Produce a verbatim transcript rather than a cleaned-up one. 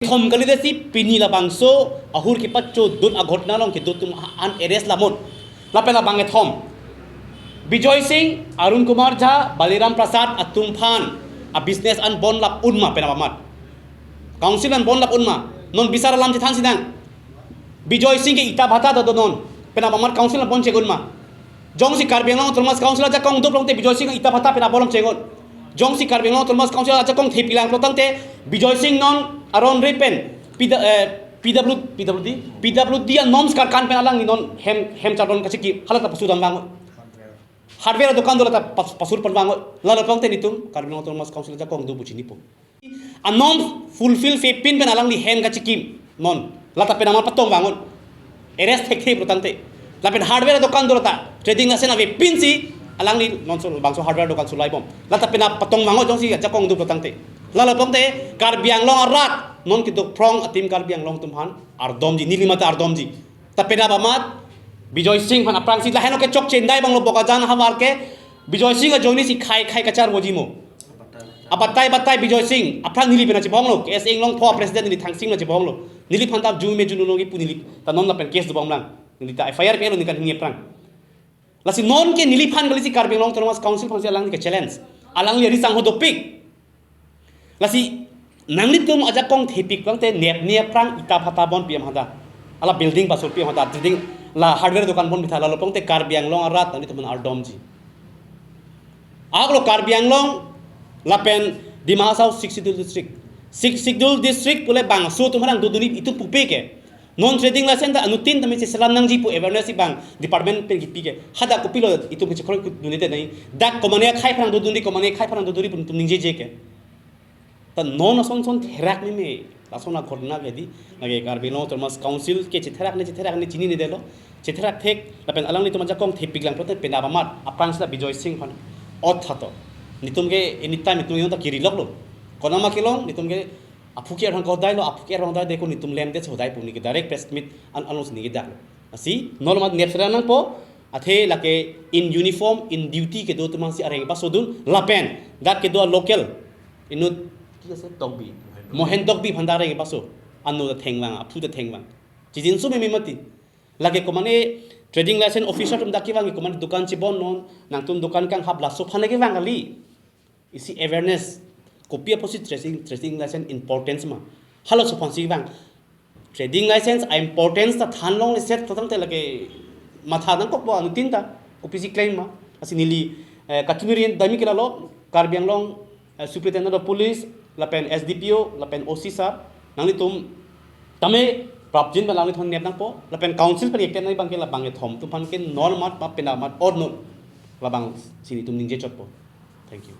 Thom kali desi pini labangso ahur kepachodun aghotna along kedo atum an arrest lamon. Lapen labang kethom, Bijoy Singh, Arun Kumar Jha, Baliram Prasad atum aphan abusiness an bon lap un ma penap amat? Council an bon lap un ma? Non bisar alam chethan sinang. Bijoy Singh ke ita bhata do non. Penap amat council an bon cheng un ma? Jongsi Karbi Anglong Autonomous Council ajakong do pulote Bijoy Singh ita bhata penap alam cheng un. Jongsi Karbi Anglong Autonomous Council ajakong thepik lang pulo tangte Bijoy Singh non aron re pen P W, eh, P W, P W D, P W D a-norms karkan pen alangli non hem, hem chardon kachiki hala ta pasur dam vang. Hardware dokan do la ta pas-, pasur pon vang. Lalo pulote nitum Karbi Anglong Autonomous Council ajakong do pu chinipo. A-norms fulfill vepin pen alangli hem kachikim non. La ta penap amat patong vang. Arrest thekthe pulo tangte. Lapen hardware dokan do la ta trading license avepinsi alangli non so bangso hardware dokan sulai bom. La ta penap patong vang jongsi ajakong do pulo tangte. Lalo pulote Karbi Anglong arat non kedo phrong a-Team Karbi Anglong atum aphan ardomji, neli mate ardomji. Ta penap amat Bijoy Singh aphan aphrangsi lahenlo ke chokche indai abang lo Bokajan ahavar ke Bijoy Singh ajoine si khei khei kacharvoji mo. Abatai batai Bijoy Singh aphrang neli pen chebong lo, K S A Inglongpho president neli Thangsing na chebong lo. Neliphan ta June me June lo kipu neli ta non lapen case dobom lang. Neli ta F I R ke lo neli kan hingni aphrang. Lasi non ke neliphan kalisi Karbi Anglong Autonomous Council aphansi alangli ke challenge. Alangli ari sangho dopik. Lasi nanglitum ajakong thepik pulote nepni aphrang ita bhata bon pi amhada. Ala building pasur pi amhada. Trading la hardware dokan bon bitha lalo pulote Karbi Anglong arat nanglitum ardomji. Aklo Karbi Anglong lapen Dima Hasao Sixth Schedule District. Sixth Schedule District pule bangso atum aphan dodunji itum pupe ke. Non trading license ta anuttin tame cheselam nangji pu awareness si bang department pen kipi ke. Hadak kopilo itum kechekroi kut dunde nai. Dak komane akhai aphan dodunji, komane akhai aphan dodunji pu itum ningjeje ke. Ta non ason son therak meme. Lason aghotna ke di. Lake Karbi Anglong Autonomous Council ke chetherak ne chetherak ne chinine detlo. Chetherak thek lapen alanglitum ajakong thepik lang pulote penap amat aphrangsi la Bijoy Singh aphan ot thato. Nitum ke anytime nitum yon ta kiri loklo. Konama kelong nitum ke aphu ke arong kodai lo, aphu ke arong dai de ko nitum lem det sodai pu neli ke direct press meet an announce neli ke dak lo. Lasi non mat nep serang nangpo, athe lake in uniform, in duty kedo atum aphansi areng pasodun, lapen dak kedo local inut, ki ase, Tokbi. Mohen Tokbi aphan ta areng paso, ano ta thengvang, aphu ta thengvang. Chijinso meme mati. Lake komane trading license officer atum dak kevang, komane dukan chebon non, nangtum dukan kanghap laso aphan kevang kali. Isi awareness. Kopi apotsi trading, trading license importance ma? Halaso aphansi vang. Trading license a-importance ta than longle set totang te lake matha nangkokpo anuttin ta. Kopisi claim ma? Lasi neli, eh, kachiningri dam ke lalo Karbi Anglong, eh, Superintendent of Police, lapen S D P O, lapen O C sir, nanglitum tame prapjin pen nanglitum nep nangpo, lapen council pen ekten nai abang ke labang kethom atum aphan ke non mat ma penap amat ot non. Labangsi nelitum ningje chotpo. Thank you.